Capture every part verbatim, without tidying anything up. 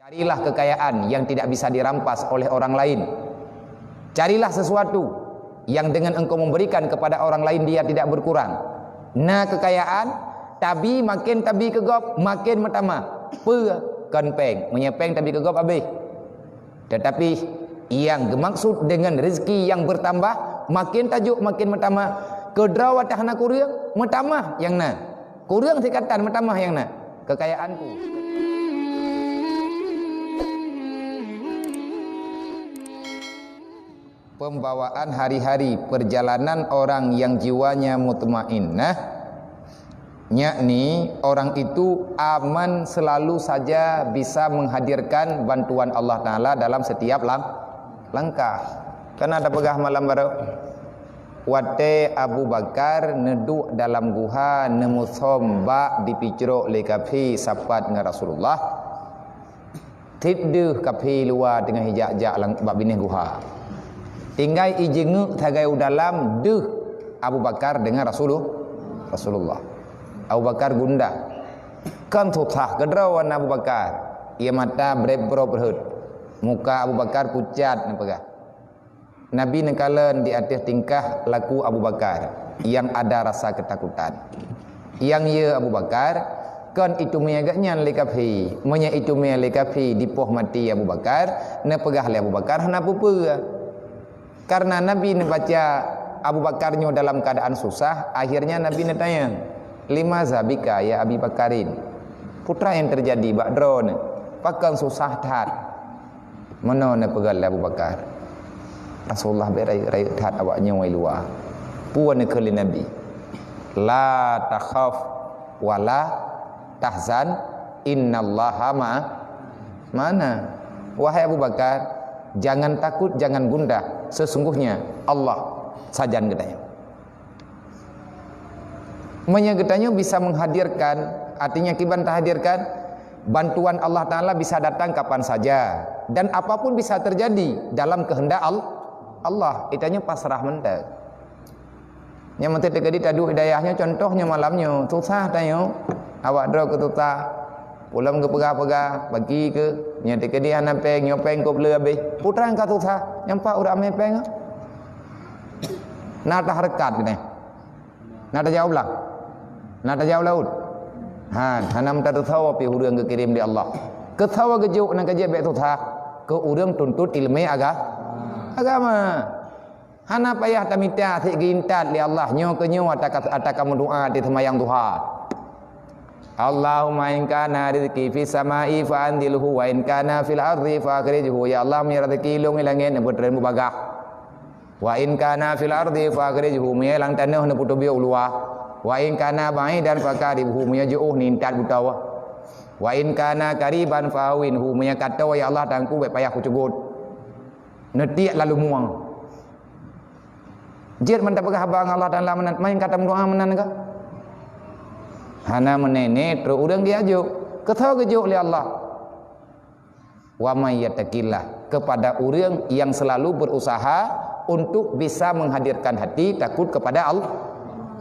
Carilah kekayaan yang tidak bisa dirampas oleh orang lain. Carilah sesuatu yang dengan engkau memberikan kepada orang lain, dia tidak berkurang. Na kekayaan, tabi makin tabi keu gob, makin meutamah. Peue? Kon péng. Meunyoe péng tabi keu gob habéh. Tetapi yang dimaksud dengan rezeki yang bertambah, makin tajok makin meutamah. Keudroe watée hana kureueng, meutamah nyang na. Kureueng sikatan, meutamah nyang na. Kekayaan ku. Pembawaan hari-hari perjalanan orang yang jiwanya mutmainnah, yakni orang itu aman, selalu saja bisa menghadirkan bantuan Allah Ta'ala dalam setiap lang-, langkah. Kan na tapeugah malam baroe, watée Abu Bakar neuduek dalam guha, neumusom bak dipicrok lé kafé sapat ngon Rasulullah, tiep deuh kafé luwa teungoh ijak-jak lam, bak binéh guha. Tinggai ijeungeuk sagai u dalam deuh Abu Bakar deungon Rasulu-, Rasulullah. Abu Bakar gundah. Kon susah keudroe wan Abu Bakar. Ie mata breb-brob rhot. Muka Abu Bakar pucat neupeugah. Nabi neukalon di ateueh tingkah laku Abu Bakar nyang ada rasa keutakutan. Nyang ye Abu Bakar, kon iteumé gobnyan lé kafé. Meunyoe iteumé lé kafé dipoh maté Abu Bakar, neupeugah lé Abu Bakar hana peue-peue. Karena Nabi neubaca Abu Bakar nyoe dalam keuadaan susah, akhirnya Nabi neutanyong, "Limaza bika ya Abi Bakarin?" Peue nyang teujadi bak droeneuh? Pakon susah that? Meunoe neupeugah lé Abu Bakar. Rasulullah bèk rayeuk-rayeuk that awak nyoe luwa. Peue neukheun lé Nabi? "La takhaf wa la tahzan, innallaha ma'a-, ma'ana." Wahai Abu Bakar, jangan takut, jangan gundah. Sesungguhnya Allah sajan geutanyoe. Meunyoe geutanyoe bisa menghadirkan, artinya kiban tahadirkan, bantuan Allah Ta'ala bisa datang kapan saja. Dan apapun bisa terjadi dalam kehendak Al-, Allah. Geutanyoe pasrah mantong. Nyang meuteuk teukeudi taduek hidayah nyoe, contoh nyoe malam nyoe, susah tanyoe. Awak droe keu susah. Ulôn geupeugah-peugah, bagi keu, nyoe teukeudi hana péng, nyoe péng kôb le habéh. Peue nyang ka susah, nyang pat ureuëng amé péng. Na tahareukat keunoe. Na tajak u blang. Na tajak u laôt. Han, hana meutateusawa pih ureuëng geukirém lé Allah. Keusawa geujok nyang ka jeuet bèk susah. Keu ureuëng tuntut ileumé aga-, agama. Hana payah tamita sép geuintat lé Allah nyoe keu nyoe ata ka, ata ka meudoa di seumayang duha. Allahumma in kana rizqi fis sama'i fa anzilhu wa in kana fil ardi fa akhrijhu. Ya Allah, meunyoe raseuki lôn di langét, neupeutreun bubagaih. Wa in kana fil ardi fa akhrijhu, meunyoe lam tanoh, neupeuteubiet u luwa. Wa in kana ba'idan fa qarribhu, meunyoe jiôh, neuintat beutoe. Wa in kana qariban fa hawwinhu, meunyoe ka toe, ya Allah, Tuhanku, bèk payah kuceugot. Neutiek lalu muang. Jeuet mantong peugah haba ngon Allah Taala meunan, main kata meudoa meunan ka? Hana meuneuk-neuk trok ureuëng geujok. Keusoe geujok lé Allah. Wa may yattaqillah, kepada ureuëng yang selalu berusaha untuk bisa menghadirkan hati takut kepada Allah.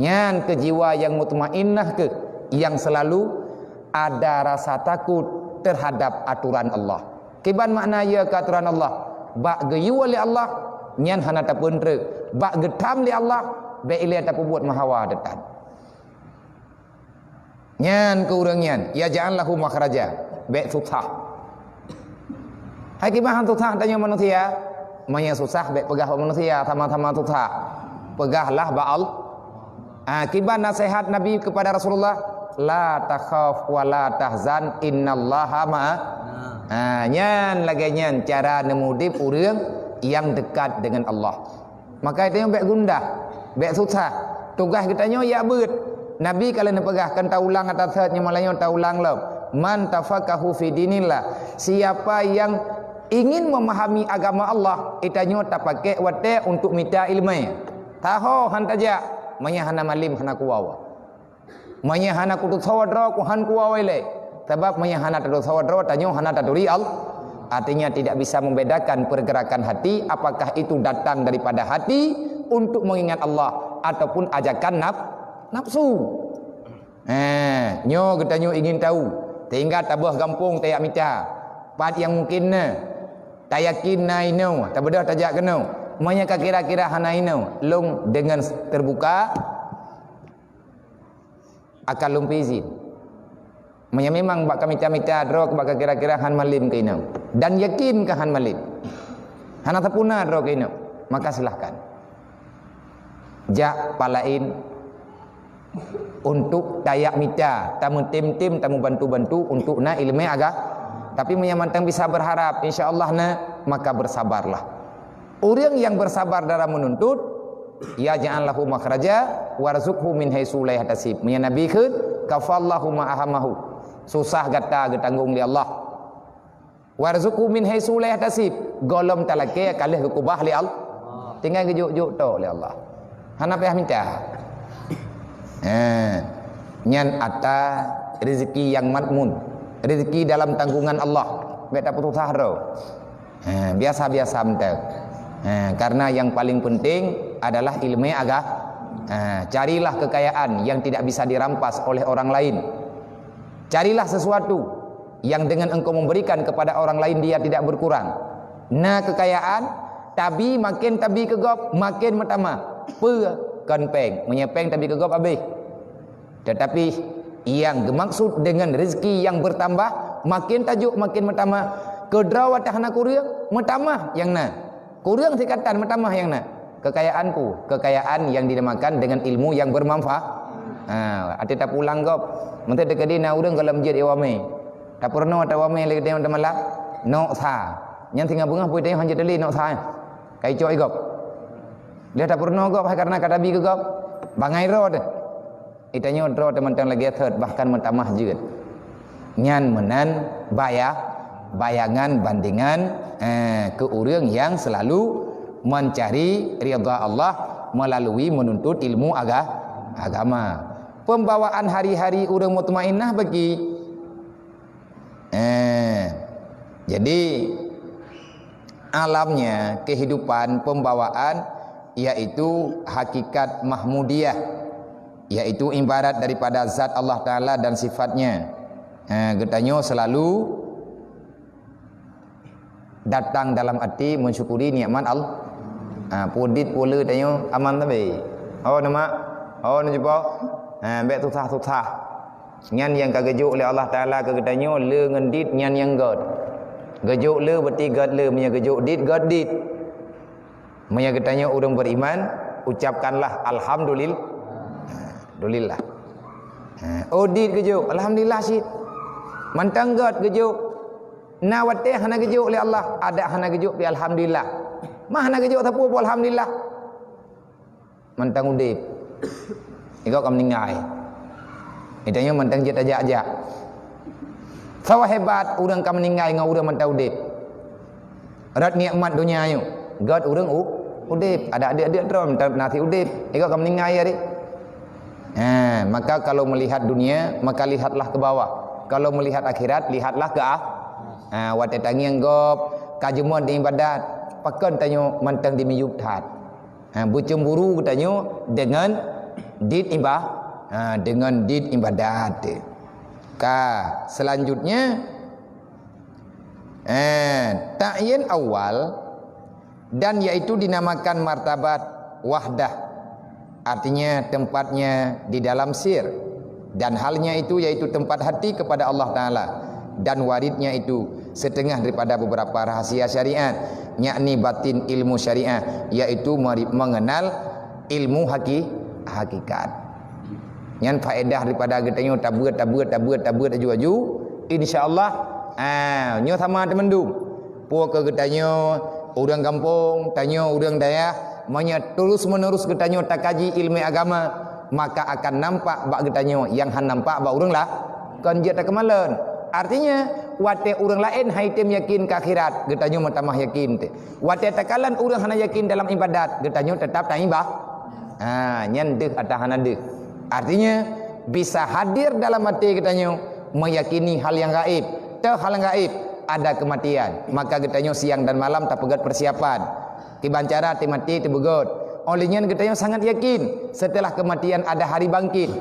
Nyan keu jiwa yang mutmainnah keu, yang selalu ada rasa takut terhadap aturan Allah. Kiban makna ya keu aturan Allah? Bak geuyue lé Allah, nyan hana tapeuntrek. Bak geutham lé Allah, bèk ilée tapeubuet meuhawa teutab. Nyan keu ureuëng nyan, yaj'al lahu makhraja, bèk susah. Hai kiban han susah tanyoe manusia? Meunyoe susah, bèk peugah bak manusia, sama-sama susah. Peugahlah bak Allah. Ah, kiban naseuhat Nabi kepada Rasulullah, "La takhaf wa la tahzan, innallaha ma'a." Ah, nyan lagée nyan cara neumuudeb ureuëng nyang dekat dengan Allah. Maka tanyoe bèk gundah, bèk susah. Tugaih geutanyoe jak beuet. Nabi ka lheueh neupeugah, kan taulang ata seuhat nyoe malam nyoe taulang lom. "Man tafaqahu fi dinillah." Siapa yang ingin memahami agama Allah, geutanyoe tapakék watée untuk mita iéleumé. Taho han tajak, meunyoe hana malem hana kuwoe. Meunyoe hana kuteusawa droe, kuhan kuwoe lé. Sabab meunyoe hana tateusawa droe, tanyoe hana taturi Allah. Artinya tidak bisa membedakan pergerakan hati, apakah itu datang daripada hati untuk mengingat Allah ataupun ajakan naf-, nafsu. Eh, nyoe geutanyoe ingin tahu. Sehingga tabeuh gampông tajak mita. Pat nyang mungkin na, tayakin na inoe, tabeudôh tajak keunoe. Meunyoe ka kira-kira hana inoe, lôn deungon terbuka, akan lôn peuizin. Meunyoe memang bak kamita-mita droe bak kakira-kira han malem keunoe dan yakin ka han malem, hana tapuna droe keunoe, maka silahkan jak palaén untuk tayak mita, tameutem-tem, tameubantu-bantu untuk na ileumèe aga. Tapi meunyoe mantong bisa berharap, insya Allah na, maka bersabarlah. Ureuëng nyang bersabar dalam menuntut, yaj'al lahu makhraja warzuqhu min haitsu la yahtasib. Meunyoe Nabi kheun, kafallahu ma ahamahu. Susah gata geutanggong lé Allah. Warzuqhu min haitsu la yahtasib. Gohlom talakée ka lheueh geukubah lé Allah. Tinggai geujok-jok tok lé Allah. Hana payah minta. Ha. Nyan ata rezeki nyang madmun. Rezeki dalam tanggungan Allah. Bék tapeususah droe. Ha, biasa-biasa mantong. Ha, karena yang paling penting adalah ilmu aga-, ha, carilah kekayaan yang tidak bisa dirampas oleh orang lain. Carilah sesuatu yang dengan engkau memberikan kepada orang lain, dia tidak berkurang. Na kekayaan, tabi makin tabi keu gob, makin meutamah. Peue? Kon péng. Meunyoe péng tabi keu gob habéh. Tetapi yang dimaksud dengan rezeki yang bertambah, makin tajok makin meutamah. Keudroe watée hana kureueng, meutamah nyang na. Kureueng sikatan, meutamah nyang na. Kekayaan peue? Kekayaan yang dinamakan dengan ilmu yang bermanfaat. Ha, até tapulang gob. Meuteuk teukeudi na ureuëng gohlom jeuet ié wamé. Tapeurunoe ata wamé lé geutanyoe teumalam. Nok sa. Nyan singoh beungoh peue tanyoe hanjeuet teuléh nok sa. Ka icok ié gob. Lheueh tapeurunoe gob hai karena ka tabi keu gob. Bangai droe teuh. Geutanyoe droe teuh mantong lagée thot, bahkan meutamah jeuet. Nyan meunan baya-, bayangan bandingan, eh, keu ureuëng nyang selalu mencari ridha Allah melalui menuntut ilmu aga-, agama. Pembawaan hari-hari ureuëng mutmainnah bagi. Eh, jadi alamnya kehidupan pembawaan yaitu hakikat Mahmudiyah, yaitu ibarat daripada zat Allah Taala dan sifatnya. Eh, geutanyoe selalu datang dalam hati mensyukuri nikmat Allah. Ha, pudit pula tanyoe aman tabe. Oh nama, oh na jumpa. Ha, bék susah-susah. Nyan nyang ka geujok lé Allah Taala keu geutanyoe le ngon dit nyan nyang gét. Geujok le berarti gét le, meunyoe geujok dit gét dit. Meunyoe geutanyoe ureuëng beriman, ucapkanlah alhamdulil-, alhamdulillah. Ha, oh dit geujok, alhamdulillah cit. Mantong gét geujok. Na watée hana geujok lé Allah, adak hana geujok pi alhamdulillah. Ma hana geujok sapeue pun alhamdulillah. Mantong udeb. Igob ka meuninggai. Geutanyoe mantong jeuet tajak-jak. Sawa hebat ureuëng ka meuninggai ngon ureuëng mantong udeb. Rot nikmat donya nyoe. Gét ureuëng u-, udeb. Adak adeuk-adeuk droe mantong nasi udeb. Igob ka meuninggai hari. Ha, maka kalau melihat dunia, maka lihatlah ke bawah. Kalau melihat akhirat, lihatlah ke ah. Ha, watée tangieng gob, ka jeumot di ibadat, pakon tanyoe mantong dimiyueb that. Ha, beucemburu geutanyoe deungon dit iba-, ha, deungon dit ibadat. Ka, selanjutnya, eh, ta'yin awal dan yaitu dinamakan martabat wahdah, artinya tempatnya di dalam sir, dan halnya itu yaitu tempat hati kepada Allah Taala, dan waridnya itu setengah daripada beberapa rahasia syariat, yakni batin ilmu syariat, yaitu mari-, mengenal ilmu haki-, hakikat. Nyan faedah daripada geutanyoe tabeuet, tabeuet, tabeuet, tabeuet aju-aju. Insya Allah, ah, nyoe sama teumandum. Puwoe keu geutanyoe ureuëng gampông, tanyoe ureuëng dayah, meunyoe terus-menerus geutanyoe takaji ilmu agama, maka akan nampak bak geutanyoe nyang han nampak bak ureuëng la-, kon jeuet takeumalon. Artinya, watée ureuëng laén hai tem yakin keu akhirat, geutanyoe meutamah yakin teuh. Watée takalon ureuëng hana yakin dalam ibadat, geutanyoe teutap taiba-, ha, nyan deuh atawa hana deuh. Artinya, bisa hadir dalam até geutanyoe meyakini hal yang gaib. Teuh hal yang gaib, ada kematian. Maka geutanyoe siang dan malam tapeugét persiapan. Kiban cara teuh maté teuh beugét. Oleh nyan geutanyoe sangat yakin, setelah kematian ada hari bangkit.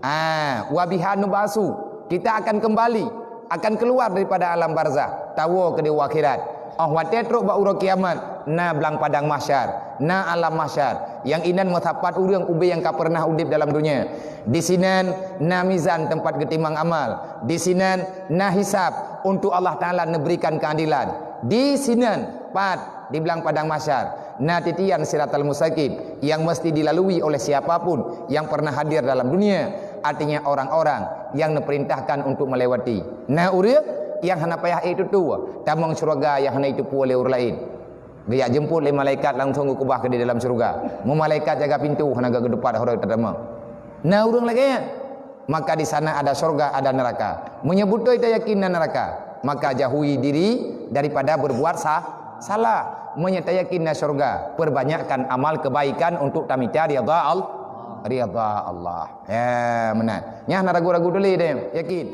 Ah, wa biha nub'atsu. Kita akan kembali, akan keluar daripada alam barzakh. Tawoe keu di akhirat. Oh watée trok bak uroe kiamat, na blang padang mahsyar, na alam mahsyar. Nyang inan meusapat ureuëng ubé nyang ka pernah udeb dalam dunia. Di sinan na mizan teumpat geutimang amal. Di sinan na hisab untuk Allah Taala neuberikan keadilan. Di sinan pat di blang padang mahsyar na titian siratal mustaqim yang mesti dilalui oleh siapapun yang pernah hadir dalam dunia. Artinya orang-orang yang diperintahkan untuk melewati. Na ureuëng nyang hana payah ék tutoe tamong syeuruga nyang hana jiteupeue lé ureuëng laén. Geujak jemput lé malaikat langsung geukeubah keu di dalam syeuruga. Meu malaikat jaga pintoe hana geudupat horeuh tatamong. Na ureuëng lagée nyan. Maka di sana ada syeuruga, ada neraka. Meunyoe beutôi tayakin na neraka, maka jauhi diri daripada berbuat sa-, salah. Meunyoe tayakin na syeuruga, perbanyakkan amal kebaikan untuk tamita ridha Al-, ridha Allah. Ya, meunan. Nyan hana ragu-ragu tuléh deh, yakin.